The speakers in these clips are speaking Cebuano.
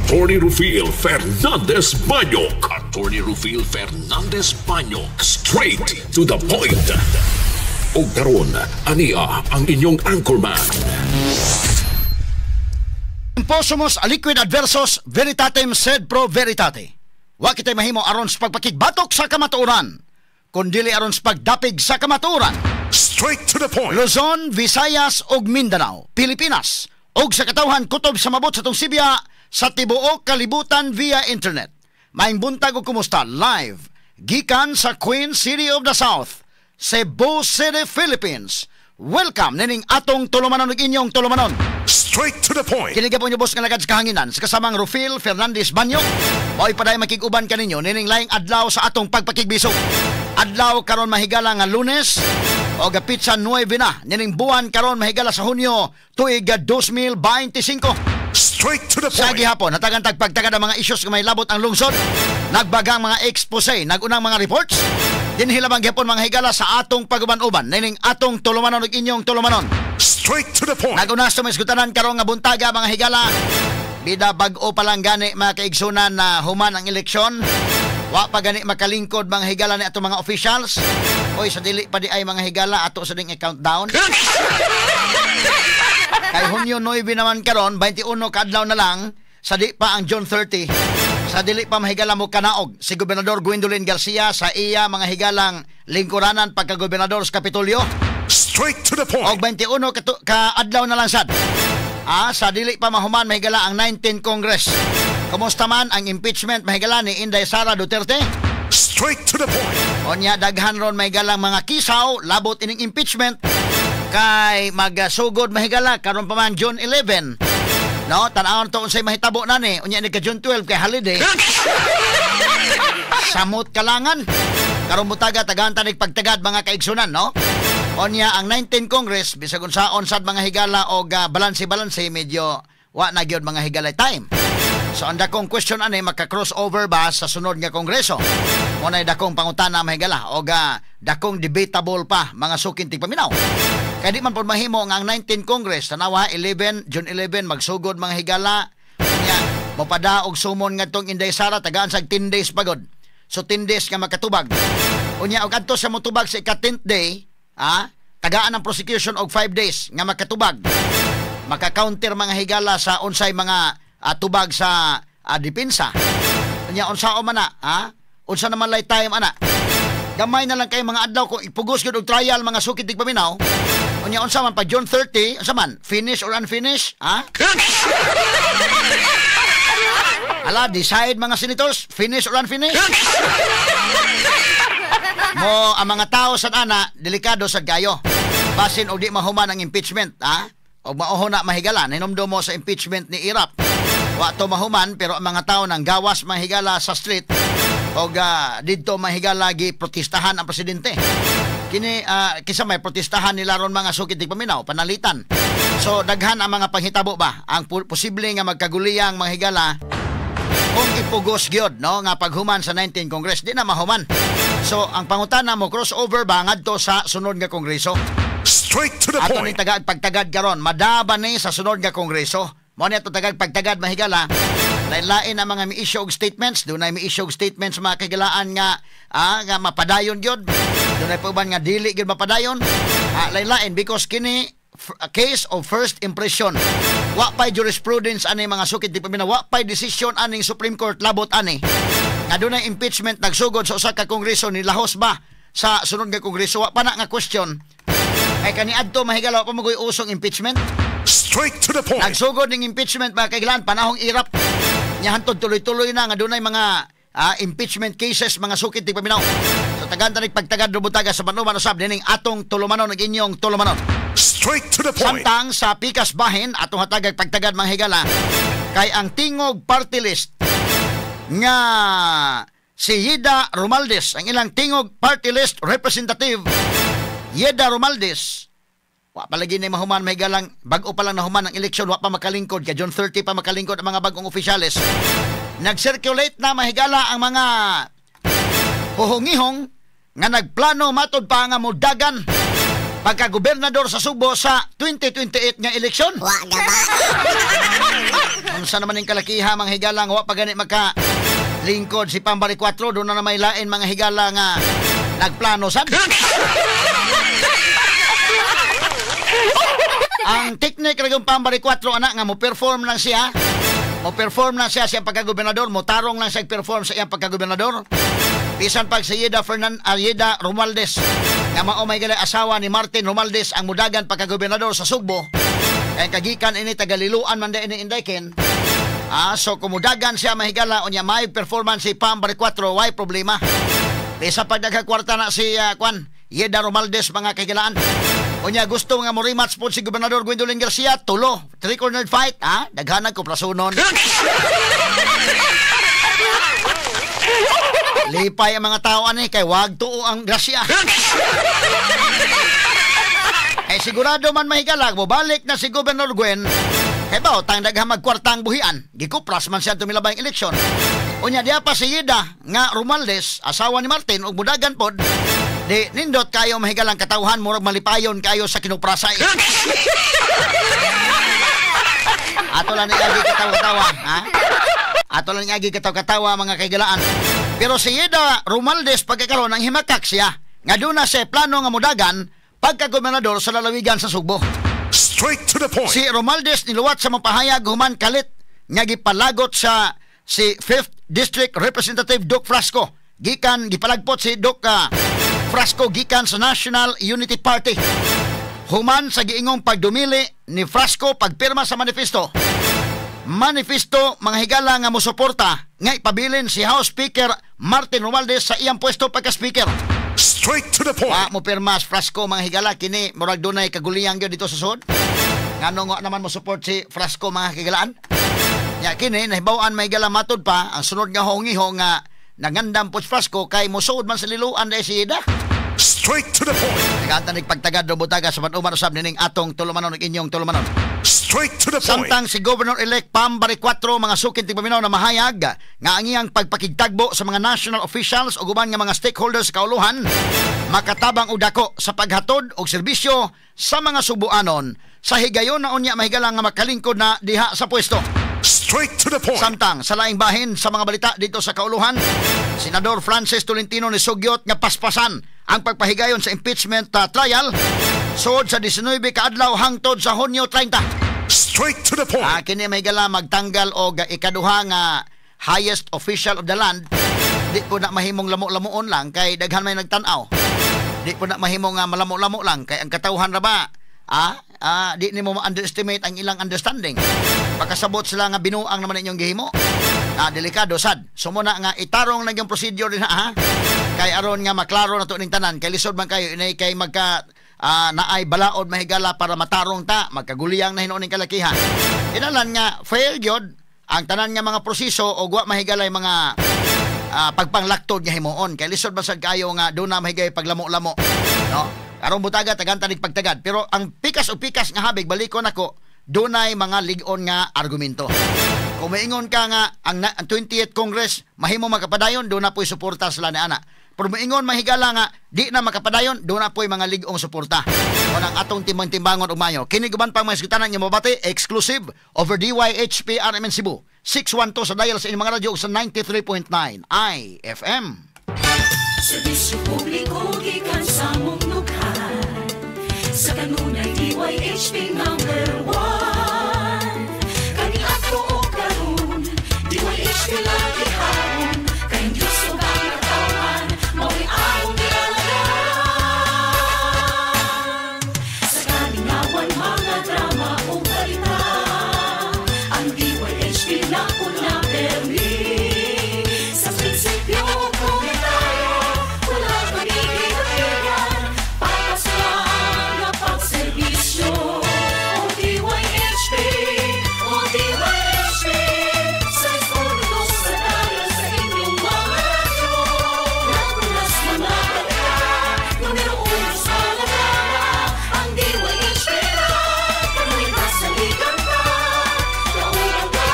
Attorney Rufil Fernandez Banyok. Attorney Rufil Fernandez Banyok. Straight to the point. Og karon, ania ang inyong anchorman. Imposumus aliquid adversus veritatem sed pro veritate. Wa kitay mahimo aron sa pagpakigbatok sa kamatuoran, kundili aron sa pagdapig sa kamatuoran. Straight to the point. Luzon, Visayas ug Mindanao, Pilipinas, ug sa katawhan kutob sa mabot sa atong sibya sa tibuok kalibutan via internet. Maayong buntag ug kumusta live gikan sa Queen City of the South, Cebu City, Philippines. Welcome nining atong tulumanon ug inyong tulumanon. Straight to the point. Kini po inyo boss nga lagad sa kahanginan sa kasamang Rufil Fernandez Banyo. Mao'y paday makig-uban kaninyo nining laing adlaw sa atong pagpakigbisog. Adlaw karon, mahigala, nga Lunes o petsa 9 na nining buwan karon, mahigala, sa Hunyo, tuig 2025. Straight to the Sa point. gihapon, hatagan tag pagtagad ang mga issues nga may labot ang lungsod. Nagbagang mga expose, nagunang mga reports. Dinhi lamang gihapon, mga higala, sa atong paguban-uban nining atong tulumanon ug inyong tulumanon. Straight to the point. Naguna sa mga karon nga buntaga, mga higala. Bida bag-o pa lang gani, mga kaigsunan, na human ang eleksyon. Wa pa gani makalingkod, mga higala, ni atong mga officials. Oy, sa dili pa di ay, mga higala, ato sa ding i-countdown. Kay Hunyo 9 naman karon, 21 kaadlaw na lang sa di pa ang June 30. Sa dili pa, mahigala, mo kanaog si Gobernador Gwendolyn Garcia sa iya, mga higalang, lingkuranan pagka-gobernador sa Kapitolyo. Straight to the Og point. 21 ka adlaw na lang sad. Sa dili pa mahuman, mahigala, ang 19 Congress. Kumusta man ang impeachment, mahigala, ni Inday Sara Duterte? Straight to the point. Onya daghan ron, mahigalang, mga kisaw labot ining impeachment kay magsugod, mahigala, karon pa man June 11. No, tan-awon to unsay mahitabo na ni. Unya ni ka June 12 kay holiday. Samot kalangan. Karon butaga tagaan tanig pagtagad, mga kaigsunan, no? Onya ang 19 Congress bisag unsaon sad, mga higala, og balanse-balanse, medyo wa na gyud, mga higala, time. So ang dakong question ani, maka-crossover ba sa sunod nga kongreso? Mo nay dakong pangutana, mga higala, og dakong debatable pa, mga suking tigpaminaw. Kay di man pod mahimo nga ang 19 Congress, tanawa, 11 June 11 magsugod, mga higala. Unya mopada og summon ngadtong Inday Sara, tagaan sag 10 days pagod. So 10 days nga makatubag. Unya og adto sa motubag sa ika 10th day, tagaan ang prosecution og 5 days nga makatubag. Maka-counter, mga higala, sa unsay mga tubag sa depensa. Unya unsa man na, ha? Unsa naman lay time ana? Gamay na lang kay mga adlaw kung ipugos gyud og trial, mga sukit tigpaminaw. Unya unsa man pag June 30, unsa man? Finish or unfinish? Ha? Ala, decide, mga senators, finish or unfinished? Mo ang mga tao sa ana, delikado sa gayo. Basin og di mahuman ang impeachment, ha? Og mauho na, mahigala, hinumdum mo sa impeachment ni Erap. Wa to mahuman pero ang mga tao nang gawas, mahigala, sa street og didto, mahigala, gi protestahan ang presidente. Kini kisa may protestahan nila ron, mga sukit paminaw, panalitan. So daghan ang mga panghitabo ba ang posible nga magkaguliyang, mga higala, kung ipugos gyud no nga paghuman sa 19 Congress di na mahuman. So ang pangutana mo, crossover ba ngadto sa sunod nga kongreso? Straight to the Ato point. ni tagad pagtagad karon, madaba ni sa sunod nga kongreso. Mo ni ato tagad pagtagad, mahigala. Lain-lain ang mga mi-issue og statements, dunay mi-issue og statements, mga kagilaan, nga nga mapadayon gyud. Dunay pa uban nga dili gyud mapadayon. Lain-lain because kini a case of first impression. Wa pay jurisprudence ani, mga sukit di paminaw, wa pay decision aning Supreme Court labot ani. Nga dunay impeachment nagsugod sa usa ka kongreso, ni lahos ba sa sunod nga kongreso, wa pa na nga question. Kay kaniadto, mahigala, wa pa magoy usong impeachment. Straight to the point. Nagsugod ning impeachment, mga kailan, panahong Erap. Nya hantod tuloy-tuloy na nga dunay mga impeachment cases, mga sukit di paminaw. So tagan tanig pagtagad rubutaga sa panuman usab dining atong tulumanon ug inyong tulumanon. Straight to the point. Samtang sa pikas bahin atong hatagag pagtagad, mga higala, kay ang tingog party list nga si Yida Romualdez, ang ilang tingog party list representative Yida Romualdez, wa pa lagi na mahuman, may galang bag-o pa lang nahuman ang eleksyon, wa pa makalingkod kay June 30 pa makalingkod ang mga bagong opisyales. Nag-circulate na, mahigala, ang mga huhungihong nga nagplano matod pa nga modagan pagka-gobernador sa Subo sa 2028 nga eleksyon. Wa gaba. Unsa naman ning kalakiha, mga higala, nga wa pa gani maka lingkod si Pam Baricuatro, doon na may lain, mga higala, nga nagplano sad. Ang teknik ra yung Pam Baricuatro ana nga mo perform lang siya. Mo perform lang siya sa pagkagobernador, mo tarong lang siya perform sa iyang pagkagobernador. Bisan pag si Yeda Yeda Romualdez nga mao may galay asawa ni Martin Romualdez ang mudagan pagkagobernador sa Sugbo. Kay kagikan ini tagaliluan man ini Indayken. So kumudagan siya, mahigala, unya may performance si Pam Baricuatro, why problema. Bisa pag nagkakwarta na si kwan Yeda Romualdez, mga kagilaan. Unya gusto nga mo rematch po si Gobernador Gwendolyn Garcia, tulo, three-cornered fight, ha? Daghanag ko prasunon. Lipay ang mga tao ani kay wag tuo ang Garcia. Eh sigurado man, mahigala, bobalik na si Gobernador Gwen. Kay ba, tang daghang magkwartang buhian, gikupras man siya tumilabay ang eleksyon. Unya diya pa si Yeda nga Romualdez, asawa ni Martin, ug mudagan pod. Di nindot kayo, mahigalang katawhan, murag malipayon kayo sa kinuprasay. Ato lang ni agi katawa-katawa, ha? Ato lang ni agi katawa-katawa, mga kaigalaan. Pero si Yeda Romualdez pagkakaroon ang himakak siya nga doon na siya plano nga mudagan pagkagobernador sa lalawigan sa Sugbo. Straight to the point. Si Romualdez niluwat sa mapahayag human kalit nga gipalagot sa si 5th District Representative Doc Frasco. Gikan gipalagpot si Doc Frasco gikan sa National Unity Party. Human sa giingong pagdumili ni Frasco pagpirma sa manifesto. Manifesto, mga higala, nga mosuporta nga ipabilin si House Speaker Martin Romualdez sa iyang pwesto pagka-speaker. Straight to the point. Wa mo pirma si Frasco, mga higala, kini murag dunay kaguliyang gyud dito sa sud. Ngano nga naman mo support si Frasco, mga higalaan? Nya kini nahibaw-an, mga higala, matud pa ang sunod nga hongiho nga nangandam po si Frasco kay mosuod man sa liluan dahil si Ida. Straight to the point. Naganta nagpagtagad do butaga sa panuman usab nining atong tulumanon ug inyong tulumanon. Straight to the point. Samtang si Governor-elect Pam Baricuatro, mga sukin tigpaminaw, na mahayag nga ang iyang pagpakigtagbo sa mga national officials ug uban nga mga stakeholders sa kauluhan makatabang og dako sa paghatod og serbisyo sa mga Subuanon sa higayon na unya, mahigala, nga makalingkod na diha sa pwesto. Straight to the point. Samtang sa laing bahin sa mga balita dito sa kauluhan, Senador Francis Tolentino ni sugyot nga paspasan ang pagpahigayon sa impeachment trial sud sa 19 kaadlaw hangtod sa Hunyo 30. Straight to the point. Kini may gala magtanggal og ikaduha nga highest official of the land. Di po na mahimong lamo-lamuon lang kay daghan may nagtan-aw. Di po na mahimong nga malamo-lamo lang kay ang katawhan ra ba, di nimo ma-underestimate ang ilang understanding. Pakasabot sila nga binuang naman inyong gihimo. Delikado sad. So muna nga itarong lang yung procedure din ha. Kay aron nga maklaro na to ning tanan kay lisod man kayo inay kay magka naay balaod, mahigala, para matarong ta, magkaguliyang na hinuon ning kalakihan. Kinalan nga fail gyud ang tanan nga mga proseso o wa mahigalay mga pagpanglaktod nga himuon kay lisod man sad kayo nga doon na mahigay paglamo-lamo, no? Aron butaga tagan tanig pagtagad, pero ang pikas o pikas nga habig balikon ako, dunay mga lig-on nga argumento. Kung maingon ka nga ang 20th Congress mahimo makapadayon, doon na po'y suporta sila ni ana. Pero maingon, mahigala, nga di na makapadayon, doon na po'y mga lig-ong suporta. O ang atong timbang-timbangon ug mayo. Kini guban pang mga isgutanan nga mabati exclusive over DYHP RMN Cebu. 612 sa dial sa inyong mga radyo ug sa 93.9 IFM. Serbisyo publiko gikan sa mong nukhan. Sa kanunay DYHP number 1. Kaniadto o karon, DYHP lagi haron. Kay Diyos ug ang katawhan, mao'y among gialagaran. Sa kalingawan, mga drama o balita, ang DYHP na una permi. Sa prinsipyo komunitario, wala pagiging patas lang na pagserbisyo. O DYHP, o DYHP, sa uno sa dial sa inyong mga radyo. Nagulas mga balita, numero uno sa lagana, ang DYHP na, kanunay kasaligan ka, kauban ka.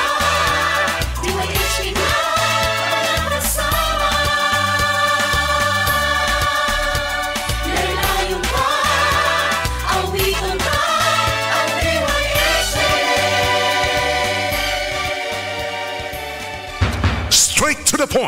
Straight to the point.